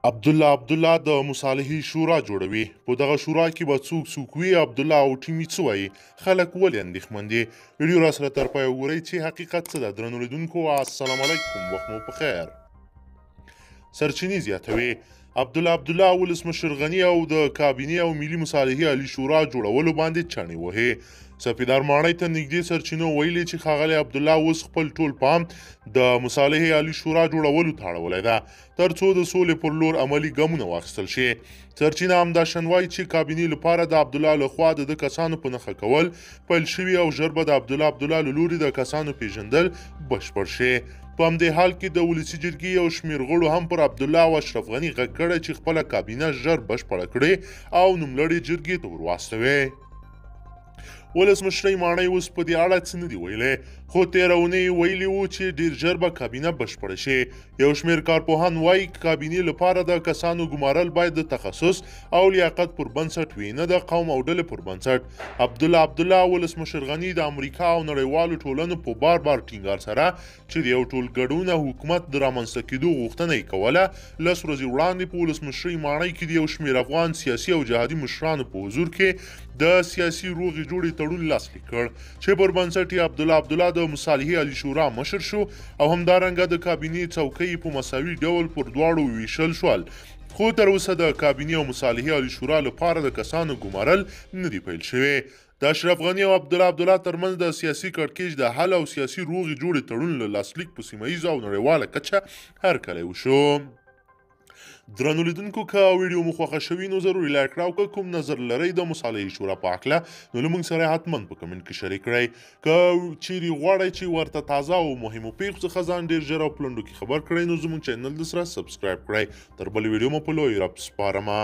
عبدالله عبدالله د مصالحې شورا جوړوي. په دغه شورا کې به څوک څوک وي؟ عبدالله او ټیم یې څه وایي؟ خلک ولې اندېښمن دي؟ ویډیو را سره تر پایه وګورئ چې حقیقت څه ده. درنو لیدونکو السلام علیکم، وخت مو په خیر. سرچینې زیاتوي عبدالله عبدالله ولسمشر غني او د کابینې او ملي مصالحې عالي شورا جوړولو باندې چڼې وهي. سپیدار ماڼۍ ته نږدې سرچینو ویلي چې ښاغلی عبدالله اوس خپل ټول پام د مصالحې عالي شورا جوړولو ته اړولی ده، ترڅو د سولې پر لور عملي ګامونه واخیستل شي. سرچینه همداشان وایي چې کابینې لپاره د عبدالله لخوا د ده کسانو په نښه کول پیل شوي او ژر به د عبدالله عبدالله له لوري د کسانو پیژندل بشپړ شي. په همدې حال کې د ولسي جرګې یو شمېر غړو هم پر عبدالله او اشرف غني غږ کړی چې خپله کابینه ژر بشپړه کړي او نوملړ یې جرګې ته ورواستوي. ولسمشرۍ ماڼۍ اوس په دې اړه څه نه دي ویلي، خو تېره اونۍ یې ویلي وو چې ډېر ژر به کابینه بشپړه شي. یو شمېر کارپوهان وایي کابینې لپاره د کسانو ګمارل باید د تخصص او لیاقت پر بنسټ وي، نه د قوم او ډلې پر بنسټ. عبدالله عبدالله ولسمشر غني د امریکا او نړیوالو ټولنو په بار بار ټینګار سره چې د یو ټولګډونه حکومت د رامنځته کېدو غوښتنه یې کوله، 10 ورځې وړاندې په ولسمشرۍ ماڼۍ کې د یو شمېر افغان سیاسي او جهادي مشرانو په حضور کې د سیاسي روغې جوړې تړون لاسلیک کړ چې پر بنسټ یې عبدالله عبدالله د مصالحې عالي شورا مشر شو او همدارنګه د کابینې څوکۍ په مساوي ډول پر دواړو ویشل شول. خو تر اوسه د کابینې او مصالحې عالي شورا لپاره د کسانو ګمارل نه دي پیل شوي. د اشرف غني او عبدالله عبدالله ترمنځ د سیاسي کړکېچ د حل او سیاسي روغې جوړې تړون له لاسلیک په سیمه ییزه او نړیواله کچه هرکلی وشو. درنو لیدونکو که ویډیو مو خوښه شوي نو ضرور لایک کړه او که کوم نظر لرئ د مصالحې شورا په هکله نو له موږ سره حتما په کمنټ کې شریک کړئ. که چیرې غواړئ چې ورته تازه او مهمو پیښو څخه ځان ډېر ژر او په لنډو کې خبر کړئ نو زموږ چینل د سره subscribe کړئ. تر بلې ویډیو مو په لوی رب سپارمه.